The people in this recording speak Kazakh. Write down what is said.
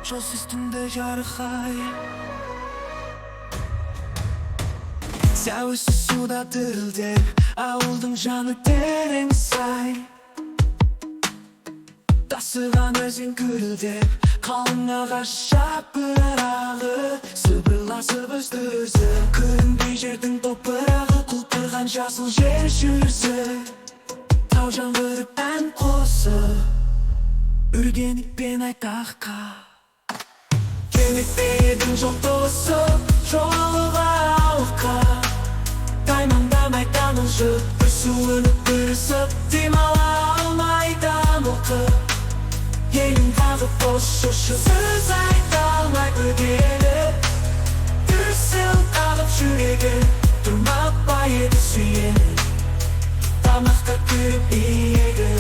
Жолсыз түнді жарық ай. Сәуесіз суда дірілдеп, ауылдың жаны терең сай. Тасыған өзен гүрілдеп, қалың ағаш жапырағы сыбырласып үзді-үзді. Көрінбей жердің топырағы, құлпырған жасыл жер жүзі. Тау жаңғырып ән қосып, үрген итпен айтаққа. Келмек пе едің жол тосып, жолыға ауыққа. Таймаңдамай тамылжып, бір суынып, бір ысып, демала алмай дамылқып. Елің қағып бос шошып, сөз айта алмай бөгеліп. Дүрсіл қағып жүрегі, тұрмап па еді сүйеніп, тамаққа кіріп иегі.